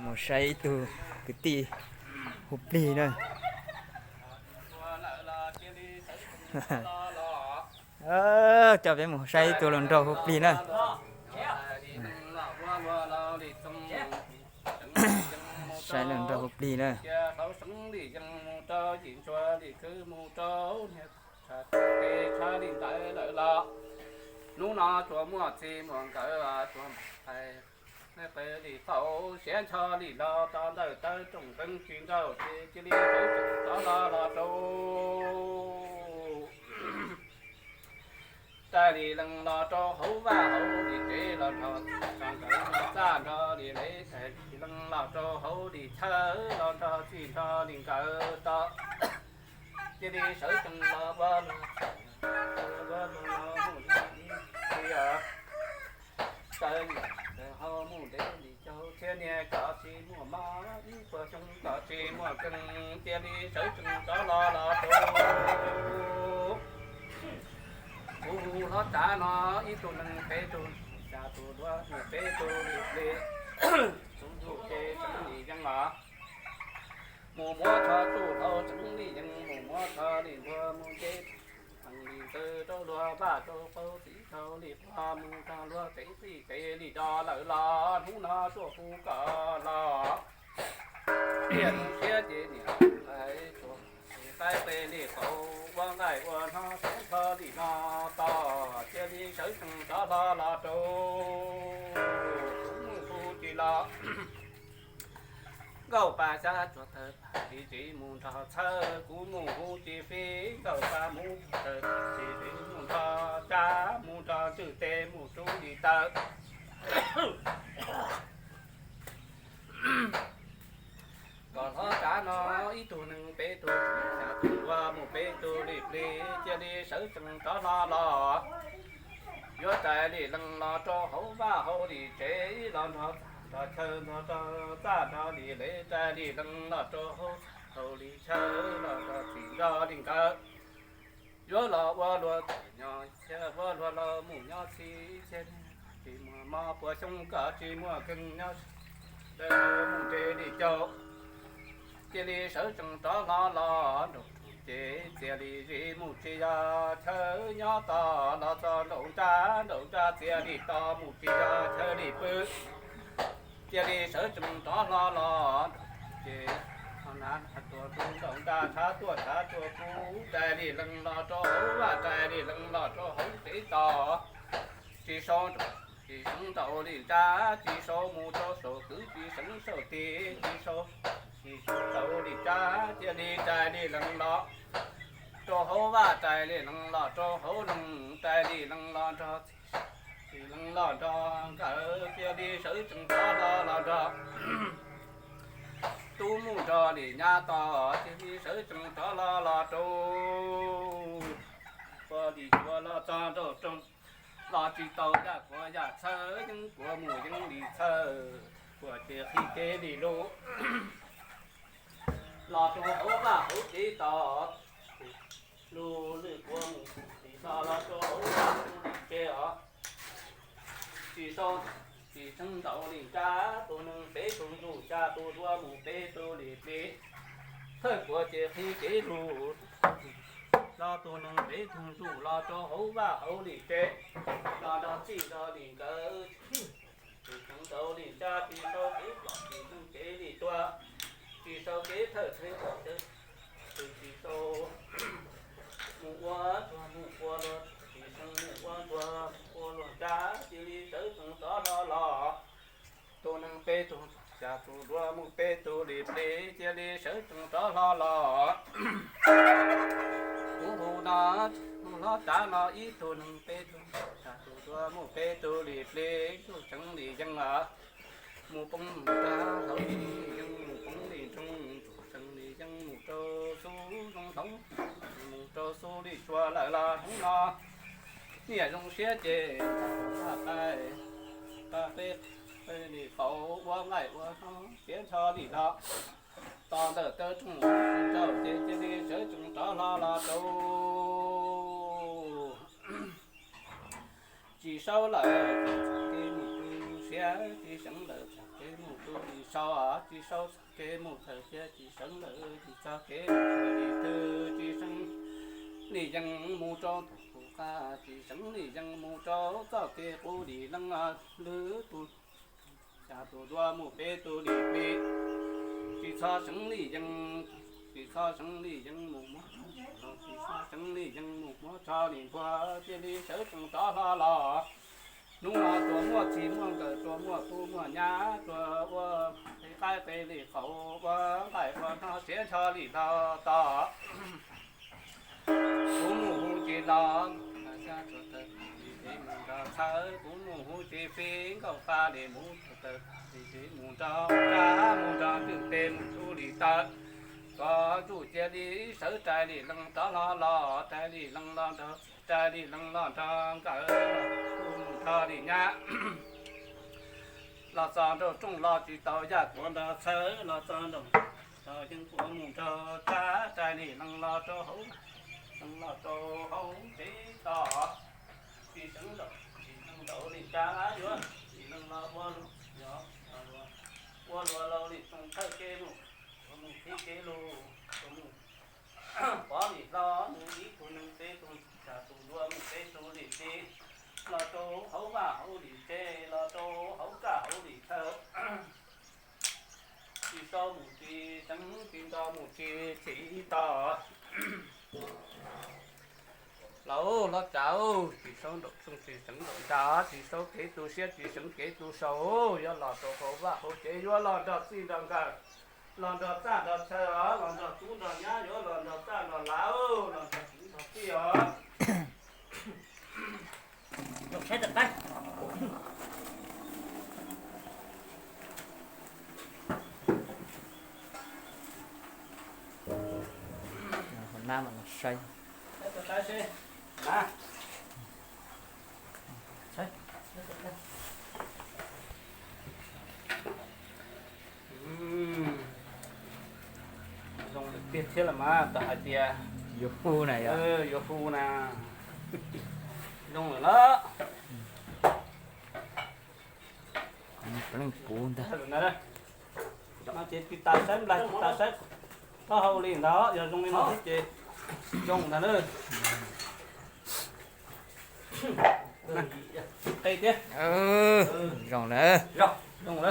Mus saib ib tug kwv tij hu plig na. Coj peb mus saib ib tug hluas nraug hu plig na. Saib hluas nraug hu plig na. Hnub no tsuas muaj txij muaj nkawm tsuas mus pais, qe li qaub siav ntsho li los tau ntawm tawb rooj nqeeb tsis nrauj ces cia li sawv tsees rov los los rau. Rais li lees los rau hauv vaj hauv li tsev los nrog txaj nrog li lev, rais li lees los rau hauv li chaw los nrog txij nrog li nkawm tod. Cia li sawv tsees los ua luag, ua luag los mus li, sawv tsees ho mus ntev li caug txhiab niag kom tsis muaj mob, ib puas xyoo kom tsis muaj keeg, cia li sawv tsees rov los los rau. Kuv hu hlob Tsav no ib tug neeg peb tug, xya tus duab mus peb tug li plig, txhua tus ces tseem li yeej los. Mus muab tsho tsuj hlau tseem li yeej, mus muab tsho li npua mus nce, tseem li ntxawg rau luag vaj rau qaug txiv rau li pog mus rau luag tsev txij tsev li do lawm los hnub no tuaj hu kom los. Tiaj siab ces niam lais tsuas qaib qe li qaub ua nqaij ua no txhob txho li no tos, cia li sawv tsees rov hlo los rau. Kuv mus hu tsis los, nkauj pas xya tsuas tawg pas li tsis mus nrog txhawj, kuv mus hu tsis fij, nkauj pas mus tsuas tawg pas li tsis mus nrog Tsav, mus nrog Ntswj Teb mus rub li taw. Kom hlob Tsav no ib tug neeg peb tug, xya tus duab mus peb tug li plig, cia li sawv tsees rov hlo los. Yuav rais li lees los rau hauv vaj hauv li tsev los nrog txaj nrog chaw nrog rau txaj nrog li lev, rais li lees los rau hauv txaj hauv li chaw los nrog txij nrog li nkawm. Yuav los ua luag txim nyob, ua luag los mus nyob txhij txhiab, tsis muaj mob puas xyoo kom tsis muaj keeg nyob, mus ntev li caug. Cia li sawv tsees rov hlo los nraum rooj ces cia li zis mus tsis yog chaw nyob tos los txog nraum nrab, nraum nrab cia li tos mus tsis yog chaw li pw. Cia li sawv tsees rov hlo los nraum ces, na tuaj tus nraum nrab tshav tuaj tshav tuaj kub, rais li lees los rau hauv vaj, rais li lees los rau hauv tsev tos. Tsis sau nraum, tsis seev nraum li nrab, tsis sau mus rau saum kwv, tsis seev saum tis, tsis sau, tsis sau nraum li nrab, cia li rais li lees los rau hauv vaj, rais li lees los rau hauv noog, rais li lees los nrog txij, tsis lees los nrog nkawm, cia li sawv tsees rov hlo los nrog tub mus nrog li nyab tos, cia li sawv tsees rov hlo los rau. Puag li cua los txog nraum rooj, los tsis tau yaj kuav yaj txhawj, yeeb kuav mus yeeb li txhawj, kuav ces qhib kev li lug los rau hauv vaj hauv tsev tos. Lug lwj kuav mus tsis tau los rau hauv vaj hauv tsev os. Tsis sau, tsis seev nraum li nrab, tus neeg peb tug ntsuj, xya tus duab mus peb tug li plig, thawj kuav ces qhib kev lug los tus neeg peb tug ntsuj los rau hauv vaj hauv li tsev, los nrog txij nrog li nkawm. Tsis seev nraum li nrab, tsis sau kev plom, tsis seev kev li tuag, tsis sau kev thawj txhij, tsis sau mus ua tuag mus ua luag, tsis seev mus ua tuag mus ua luag nrab, cia li sawv tsees rov hlo los. Tus neeg peb tug, xya tus duab mus peb tug li plig, cia li sawv tsees rov hlo los. Kuv hu no, hu hlob Tsav no ib tug neeg peb tug, xya tus duab mus peb tug li plig, tsuj tseev li yeej os. Mus poob nrag hauv li yeej, mus poob li nroog, tsuj tseev li yeej, mus rau xub zoo hloov, mus rau xub li tsua lawm los hnub no niam zoo siab ces pab peb, pab peb li qaub ua nqaij ua no siav ntsho li los tau ntawm tawb rooj nrauj ces cia li sawv tsees rov hlo los rau. Tsis sau lawm, txoj kev mus tu siab tsis seev lawm txoj kev mus tu li sau, tsis sau txoj kev mus txawm tias tsis seev lawm tsis txoj kev mus txawm li twg, tsis seev li yeej mus rau tus qub qab, tsis seev li yeej mus rau txoj kev qub li leej lwm tus, xya tus duab mus peb tus li peb, tsis txhob seev li yeej, tsis txhob seev li yeej mus muab, tsis txhob seev li yeej mus muab tso li npuag cia li sawv tsees rov hlo los. Hnub no tsuas muaj txij muaj nkawm, tsuas muaj tub muaj nyab, tsuas ua qe qaib qe li qaum, ua nqaij ua hno siav ntsho li los tom. Kuv mus hu ces los, xya tsuas tawm li peb mus nrog txhawb, kuv mus hu ces peb nkauj qab li mus tsuas tawm li peb mus nrog rab, mus nrog ntws peb mus tsuas li tawm. Koj tsuas cia li sawv rais li leej rov hlo los, rais li leej los nrog, rais li leej los nrog nkawm, mus nrog li nyab. Los txog nraum rooj los tsis tau yaj tuav nrog txhawb, los txog nraum tau yeej tuav mus nrog rab, rais li leej los rau hauv, leej los rau hauv tsev tos. Tsis seev nraum, tsis seev nraum li rab yuav, tsis leej los ua luag, ua luag laus li txoos thawj kev mus, ua mus thib kev lus, ua mus pov li hlo mus ib tug neeg peb tug, xya tus duab mus peb tug li peb, los rau hauv vaj hauv li tsev, los rau hauv kaj hauv li chaw. Tsis sau mus tsis seev, tsis nto mus tsis txhim tos. Los hlob tsav, tsis sau nraum rooj tsis seev nraum nrad, tsis sau kev tu siab tsis seev kev tu saud, yuav los rau hauv vaj hauv tsev, yuav los nrog txij nrog nkawm, los nrog txaj nrog chaw os, los nrog tub nrog nyab, yuav los nrog txaj nrog lav, los nrog kwv nrog tij os. Saib tawm qaib. Hauv nab mas los saib. Zoo lawm tiag thiab los mas tau hais tias yuav hu na, yuav hu na. Zoo lawm lawm. Leej puv ntag. No ces tiv tas saib nplaig, tiv tas saib taub hau li ntawd, yog zoo li no xwb ces zoo ntag na. Qe thiab. Zoo na. Zoo, zoo na.